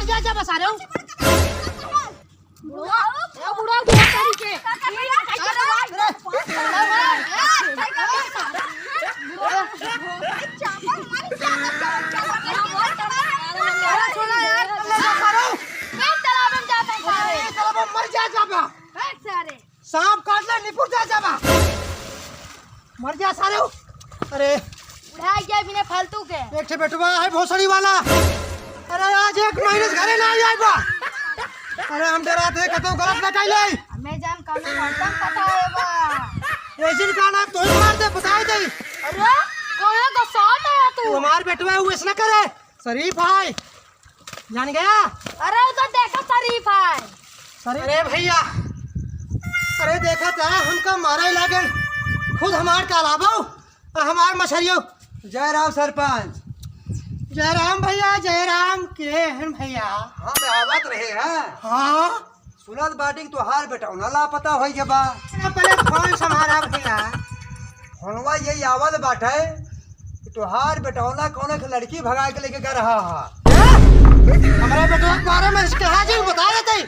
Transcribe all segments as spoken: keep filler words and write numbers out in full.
जा, जा, बसा रहे हो। बुढ़वा, ए, बुढ़वा, बुढ़वा, तारी के। अरे, छोड़ा यार, हम लोग मारो। ए, तालाब में जाता है, सारे। ए, तालाब में मर जा, जा बा। हट, सारे। सांप काट ले, निपुर जा, जा बा। मर जा, सारे। अरे। उड़ा गया बिना फालतू के। एक ठे बेटवा है भोसड़ी वाला। अरे, आज एक महीने से घरे ना आई बा। अरे, हम डरात है, कतौ गलत ना कइले। हमें जान कौनो मौसम पता है बा। ऐसे का नाम तो ही मार दे, बताई दे। अरे, कौन का साथ है तू? तू हमार बेटवा है, वो ऐसा ना करे। शरीफ है, जान गया? अरे, वो तो देखा शरीफ है। शरीफ? अरे भैया, अरे देखा था, हमका मारे लागल, खुद हमार तालाबो, हमार मछरियो। जय राम सरपंच। जय राम भैया, जय राम। के हन भैया? हम आवत रहे हैं। हाँ। सुनत बाटी कि तोहार बेटौना लापता होइ गवा। पहले फोन संभाला भैया। फोनवा यही आवत बाटे कि तोहार बेटौना कौनो एक लड़की भगा के लेके गा रहा है। हमारा बेटवा के बारे में इसके हाजिर बता देते।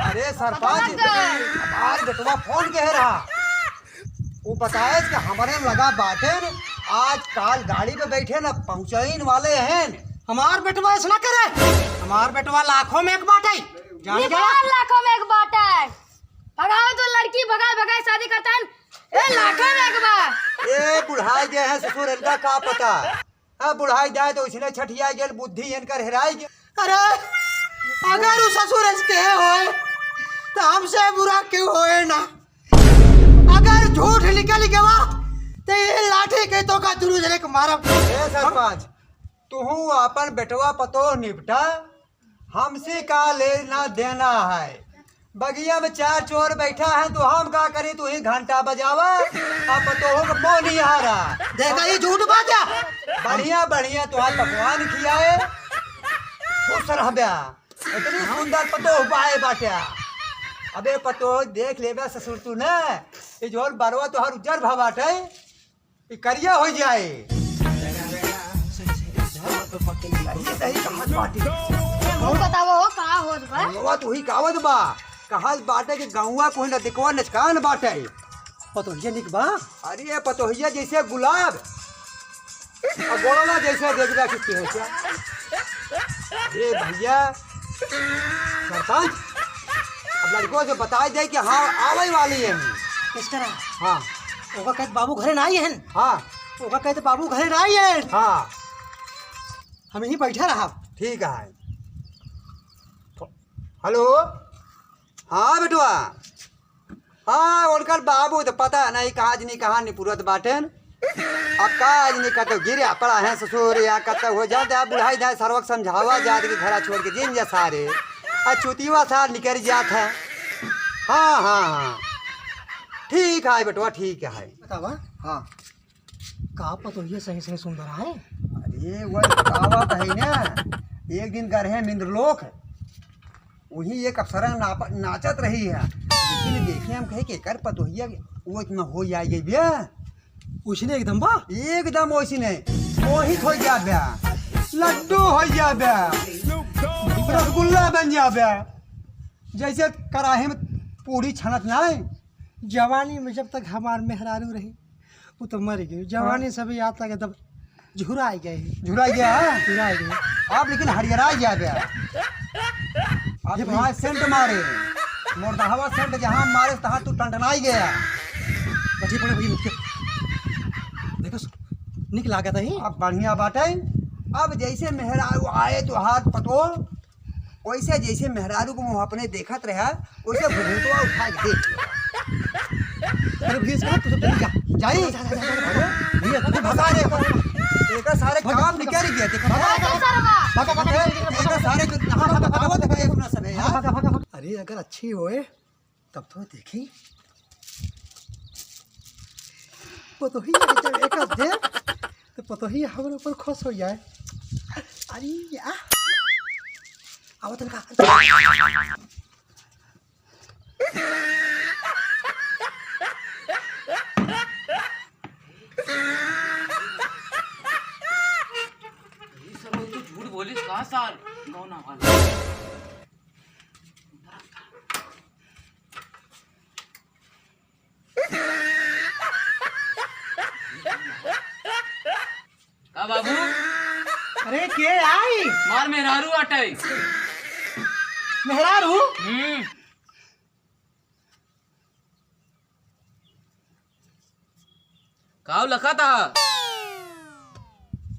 अरे सरपंच, हमार बेटवा फोन के रहा। वो बताए कि हमरे लगा बाटे न, आज काल गाड़ी पे बैठे न पहुँचइन वाले हैं। हमार बेटवा ऐसा ना करे, हमार बेटवा लाखों में एक बाटे। जान गया? निकाल लाखों में एक बाटे। भगाओ तो लड़की भगाए भगाए शादी करता है। ए लाखों में एक बा। ए बुढ़ाई गए हैं ससुर, इनका का पता। हाँ, बुढ़ाई जाए तो इसने छठिया गेल, बुद्धि इनकर हेराई गेल। अरे, अगर उ ससुर ऐसे कहे होए, तो हमसे बुरा क्यों होए ना? अगर झूठ निकल गवा, तो ये लाठी के तो का दुनू जने के मारब। ए सरपंच, तुहू अपन बेटवा पतोह निपटा, हमसे का लेना देना है? बगिया में चार चोर बैठा है, तो हम का करी? तू ही घंटा बजावा, अब पतोह के मोह नहीं आ रहा। देखा, ये झूठ बात है। बढ़िया, बढ़िया तोहार पकवान खियाए, खुश रहब्या। इतनी सुंदर पतोह बाए बाट्या। अबे पतोह, देख लेब्या ससुर तू न, ये जोन बरवा तोहार उज्जर भा बाटे, ई करिया होइ जाए। सही, सही कहत बाटे। तू बतावा हो, का होत बा? गौवा तो ही कावत बा। कहत बाटे कि गौवा कोई न दिखवा नचकान बाटे। पतोहिया निक बा? अरे पतोहिया जैसे गुलाब, अब गोड़वा जैसे देखबा कि केहू क्या। अरे भैया, सरपंच, अब लड़कों से बताई दे कि हाँ, आवे वाली है। किस तरह? हाँ। ओका कहत बाबू घरे ना आई हैं। हाँ। ओका कहत बाबू घरे ना आई हैं। हाँ। हम यहीं बैठा रहा। ठीक है। हेलो। हाँ बेटवा। हाँ, उनकर बाबू तो पता नहीं कहाँ जनी कहाँ निपुरत बाटेन। अब का जनी कतौ गिरा पड़ा है ससुर या कतौ हो जात है, बुढ़ाई जाए सरवक समझावा जात कि घरा छोड़ के जिन जा सारे। आ चुतिवा सार निकल जात है। हाँ, हाँ, हाँ। ठीक है बेटवा, ठीक है। बतावा। हाँ। का पतोहिया सही सही सुंदर है? अरे, वही कहावत है ना, एक दिन गरहे मिंद्रलोक, वही एक अप्सरा नाप-, नाचत रही है, लेकिन देखे हम कहे कि एकर पतोहिया वो इतना हो जाए गई बे। उसने एकदम बा? एकदम वैसी नहीं, मोहित हो गया बे, लड्डू हो गया बे, रसगुल्ला बन गया बे, जैसे कढ़ाई में पूरी छनत नहीं। जवानी में जब तक हमार मेहरारू रही, वो तो मर गई। जवानी हाँ। सभी आता के तब झुराई गए। झुराई गया, हाँ? झुराई गए। आप लेकिन हरियराई गया बे। आप ये भाई। वहाँ सेंट मारे, मोरदहवा सेंट जहाँ मारे, तहाँ तू टंटनाई गया। बची पड़े भैया, रुक के। देखो, निक लागत है। अब बढ़िया बाटे। अब जैसे मेहरारू आए तो हाथ पतो, वैसे जैसे मेहरारू को मुँह अपने देखत रहा, वैसे घुघुटवा उठा के देख लिया। अरे भैया, इसका तू सब जल्दी जा। जाई? जा, जा, जा, जा, जा। भैया, तू भगा रे। एकर सारे काम निकल गया, देखो। भगा, भगा, भगा, भगा, भगा, भगा, भगा। एकर सारे, हाँ, भगा, भगा, भगा, भगा, भगा, भगा। अरे, अगर अच्छी होए, तब तो देखी, पतोहिया के जब एका दे, तो पतोहिया हमरे ऊपर खुश हो जाए। अरे या, आओ तनका। ई सब तो झूठ बोलिस का सार? गौना के आई? मार मेहरारू आटै। मेहरारू? हम्म। काव लखत ह?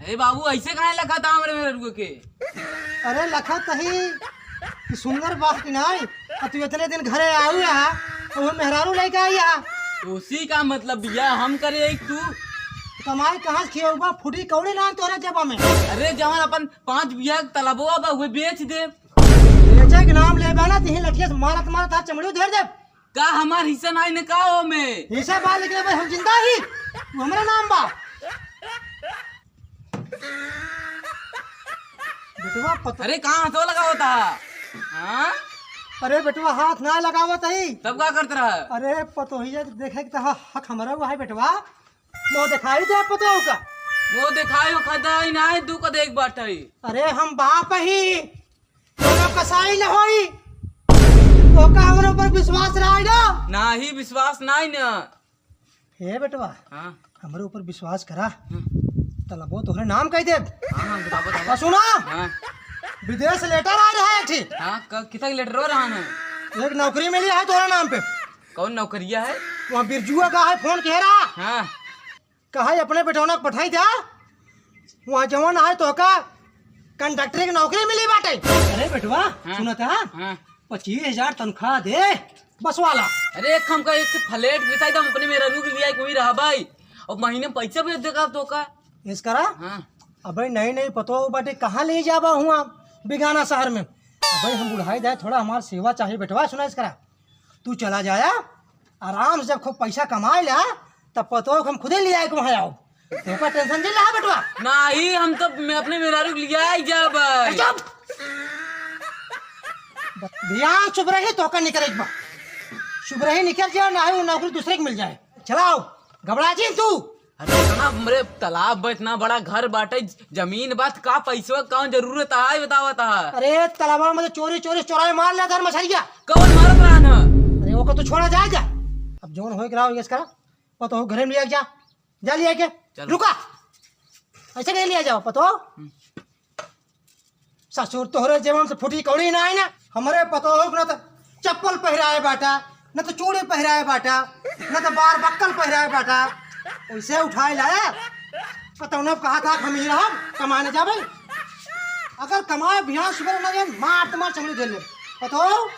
ए बाबू, ऐसे काहे लखत ह हमरे मेहरारू के? अरे लखत ही कि सुंदर बात कि नाई, आ तू इतने दिन घरे आऊ हा, तो वो मेहरारू लेके आई हा। तो उसी का मतलब बिया हम करे एक तू। कमाई कहाँ से खियौबा, फुटी कौड़ी ना तोरे जेबा में। अरे जवन अपन पाँच बिया तलबवा बा, उहे बेच दे। बेचे के नाम लेबा ना, तिही लठिया से मारत मारत हाथ चमड़ी उधेर दे। का हमार हिस्सा नाई न का ओमे? हिस्सा बा, लेकिन अबे हम जिंदा ही, तू हमरा नाम बा। बेटवा पत- अरे, कहाँ हथवा लगावत ह? हाँ? अरे बेटवा, हाथ ना लगावत ही। तब का करत रहा? अरे पतोहिया के देखे के त ह-, हक हमरा हुआ है बेटवा। मुँह दिखाई दे पतोह का। मुँह दिखाई हो खदाई ना है, तू का देख बाटै। अरे हम बाप ही, कोनो कसाई न होई। तोका हमरे ऊपर विश्वास रहा ना? नाही, विश्वास नाही न। हे बेटवा, हाँ। हमरे ऊपर विश्वास करा। हाँ। तलबो तोहरे नाम कह देब। हाँ, हाँ, बताओ, बताओ। और सुना, हाँ। विदेश से लेटर आ रहा है एक ठे। हाँ, क-, कितना लेटर हो रहा है? एक नौकरी मिली है तोहरे नाम पे। कौन नौकरिया है? वहाँ बिरजुआ का है, फोन कह रहा। हाँ। कहा अपने बेटौना के पठाई द्या, वहाँ जवन है तोहका कंडक्टर की नौकरी मिली बाटै। अरे बेटवा, हाँ। सुनत ह? हाँ। पच्चीस हजार तनख्वाह दे, बस वाला। अरे एक हमका एक फ्लैट दिखाई दे, हम अपने मेहरारू के लिया कोई रहा भाई, और महीने में पैसा भी देगा तोहका। इस करा? हाँ। अबे नई नई पतोह बाटे, कहाँ ले जाबा हुआ बिगाना शहर में? अबे हम बुढ़ाई जाए, थोड़ा हमार सेवा चाहिए बेटवा, सुना इस करा। तू चला जाया, आराम से जब खूब पैसा कमाए ल्या, तब पतोह को हम खुदे ले आए के वहाँ आओ। तोहका टेंशन जिन रहा बेटवा। नाही, हम तो मैं अपने मेहरारू के लिया ही जाब। अरे चुप! बिहान सुबह ही तोहका निकरे के बा। सुबह ही निकल जाए, नाही वो नौकरी दूसरे के मिल जाए। चलाओ, घबरा जिन तू। अरे इतना हमरे तालाब बा, इतना बड़ा घर बाटे, जमीन बा, त का पैसवा, कौन जरूरत है, बतावत है? अरे तालाबा में तो चोरी चोरी चोराई मार लेत है मछरिया। कौन मारत रहा न? अरे ओका तो छोड़ा जाए जा। अब जौन होए के रहा, होए के करा। पतोह घरे में लिया जा, जा लिया के। चलो। रुका, ऐसे नहीं लिया जाओ पतोह। हम्म। ससुर तोहरे जेबन से फूटी कौड़ी ना आई ना। हमरे पतोह को न तो चप्पल पहिराए बाटा, न तो चूड़ी पहिराए बाटा, न तो बार बक्कल पहिराए बाटा। वैसे उठाए लाए। पतोह ने कहा था हम ही रहब, कमाए न जाबे। अगर कमाए बिहान सुबह न गए, मार तो मार चमड़ी धर ले। पतोह,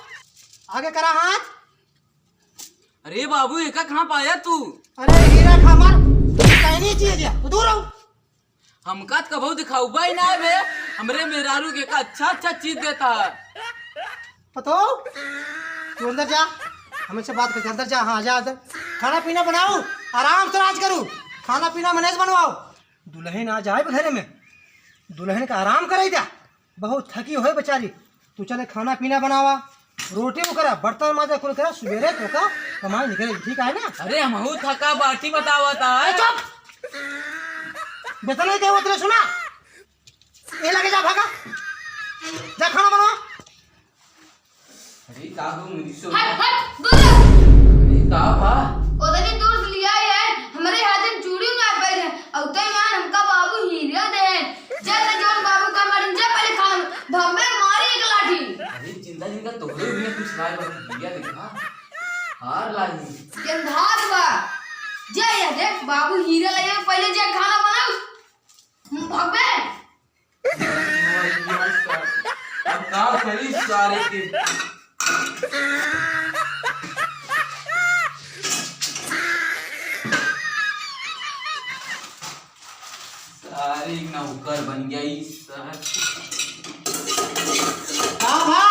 आगे करा हाथ। अरे बाबू, एका कहाँ पाया तू? अरे हीरा खा मार, कहनी चीज है, तू दूर रहो। हमका त कबहू दिखाउबा ही ना बे, हमरे मेहरारू के का अच्छा अच्छा चीज देता है। पतोह, तू अंदर जा, हम इनसे बात करके अंदर जा, हाँ जा अंदर। खाना पीना बनाओ, आराम से राज करू, खाना पीना मनेज बनवाओ। दुलहिन आ जाए घरे में, दुलहिन का आराम करे द्या। बहुत थकी होए बेचारी, तू चले खाना पीना बनावा, रोटी को करा, बर्तन माजा कुल करा, सुबेरे तोका कमाई निकले, ठीक है ना? अरे हमहू थका बाटी बतावत है। ए, चुप! बेतन नहीं कहवत रे, सुना, ये लगे जा, भागा, जा खाना बनवा। अरे का हो मनीषो? हट, हट, दूर रह। अरे का बा? ओदनी दूर से लिया है, हमरे हाथ में चूड़ी ना पहने, और ते मान हमका बाबू हीरा दे। जा ते जौन बाबू का मारिन, जा पहले खाना, धब्बे मारी एक लाठी। अरे जिंदा जिंदा तोहरे भी कुछ लाए बा, भैया देखा, हार लागी। गंधार बा। जा ये देख, बाबू हीरा ले, पहले जा खाना बनाओ। हम भगबे। अब का करी सारे के? सारे नौकर बन गया ई सर। का भा?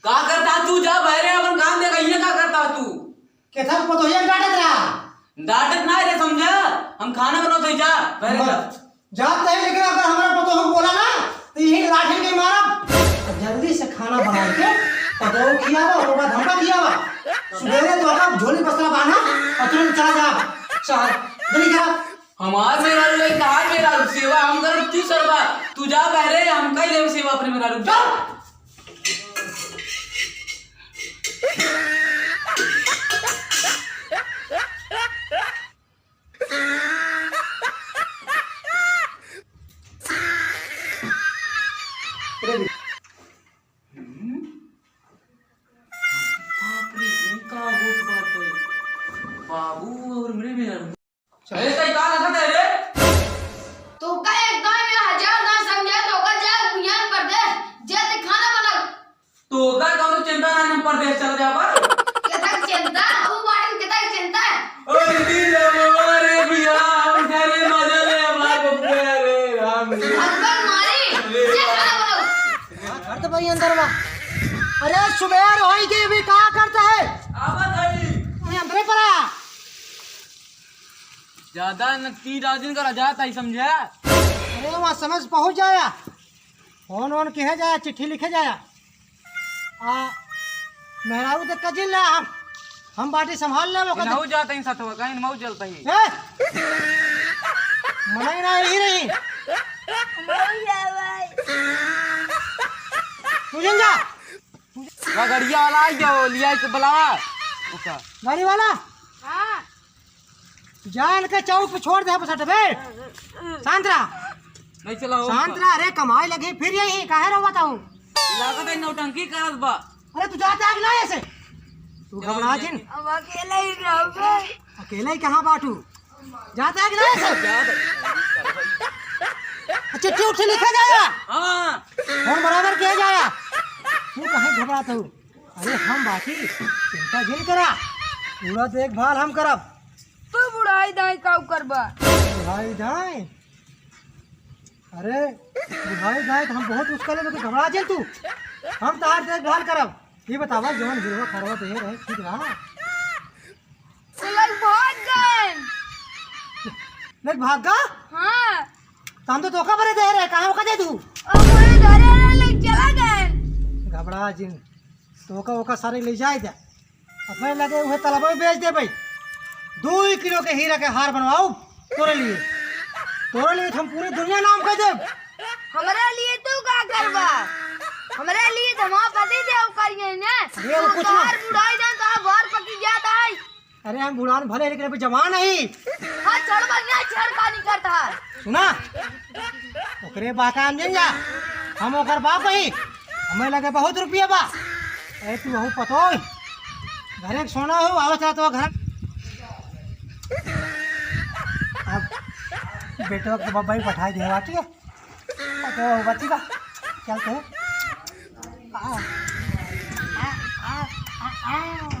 का करता तू? जा बहरे अपन काम देख, ये का करता तू? केथा पतोहिया डांटत रहा। डांटत ना रे, समझा? हम खाना बनावत हई, जा, बहरे जा। जात है, लेकिन अगर हमरा पतोह को बोला ना, तो यही लाठी के मारब। जल्दी से खाना बना के पतोह खियावा, ओकर बाद हमका खियावा। सुबेरे तो ओकर झोली बस्ता बांधा और तुरंत चला जा। चल, जल्दी जा। हमार मेहरारू है, तहार मेहरारू, सेवा हम करब, तू सरवा, तू जा बहरे, हम कई लेब सेवा अपने मेहरारू, जा। बाबू और मेरे भी। अरे, तई का लगत है रे? तोका एक दाई में हजार दाई समझे, तोका जा बिहान परदेस, जे ते खाना बना। तोका कौनो चिंता ना, हम परदेस चल जाबा। केतक चिंता? ऊ बाटन केतक चिंता? अरे, दी रे बाबा रे, बिहान करे मजा ले, बाबू रे, राम रे। अब्बन मारी, अरे जे बाबा। खाना बनाओ। का करत भाई अंदर बा? अरे, सुबेर होई के भी का करत है? आवत है। अरे, अंदरे पर आ। ज्यादा न तीन राजिन का रजात आई समझा। अरे, वहाँ समय से पहुँच जाया, फोन वोन किहे जाया, चिट्ठी लिखे जाया। आ, मेहरारू देख के जिन ला, हम, हम बाटी संभाल लेबो कर। इनहू जात ही सथवा, कहीं इनहू चलत ही। ए? मनई ना यही रही। तू जिन जा। वह गड़िया वाला आई जाओ, लिया के बुलावा। ओका। गाड़ी वाला? हाँ। जान के चौक पे छोड़ दे, बस हट बे। शांत रहा। नहीं चला हो शांत रहा। अरे, कमाए लगे, फिर यही काहे रहो बताऊं? लागत है नौटंकी करत बा। अरे, तू जाता है कि नहीं ऐसे? तू जाओ, घबरा जाओ। जिन। अब अकेले ही रहोगे। अकेले ही कहाँ बाटू? जाता है कि नहीं ऐसे? चिट्ठी उट्ठी लिखा जाया। हाँ। फोन बराबर किया जाया। तू कहीं घबराता हूँ? अरे हम बाटी, चिंता जिन करा, पूरा देखभाल हम करब। तू बुढ़ाई दाई काऊ करबा? बुढ़ाई दाई? अरे बुढ़ाई दाई तो हम बहुत उसका ले, तो घबरा जिन तू, हम तार देखभाल करब। ये बतावा जौन गिरवा खरवा दे रहे ठीक रहा? वो लोग भाग गए। लोग भाग गा? हाँ। तो हम तो धोखा भरे दे रहे, कहाँ ओका दे दू? और वो धरे रहे, लोग चला गए। घबरा जिन, तो ओका, ओका सारे ले जाए दे। अपने लगे उहे तालाब में बेच दे भाई, दो ही किलो के हीरा के हार बनवाओ तोरे लिए। तोरे लिए तो हम पूरी दुनिया नाम कर देब। हमरे लिए तू का करबा? हमरे लिए तो हमार पति देव करिए ने। अरे, वो तू कुछ ना। तोहार बुढ़ाई जान, तोहार बार पकी जात है। अरे, हम बुढ़ान भले, लेकिन अभी जवान है। हाँ, चढ़ बढ़िया, चढ़ का नहीं करता है। सुना, ओकरे बाका हम जाएंगे, हम ओकर बाप ही, हमें लगे बहुत रुपया बा। अरे, तू बहू पतोह, घरे के सोना हो, आवत है तो घर। अब बेटवा के बाबा ही बैठाई देवा, ठीक है? तो बच्ची का चलते हैं। आ, आ, आ, आ, आ।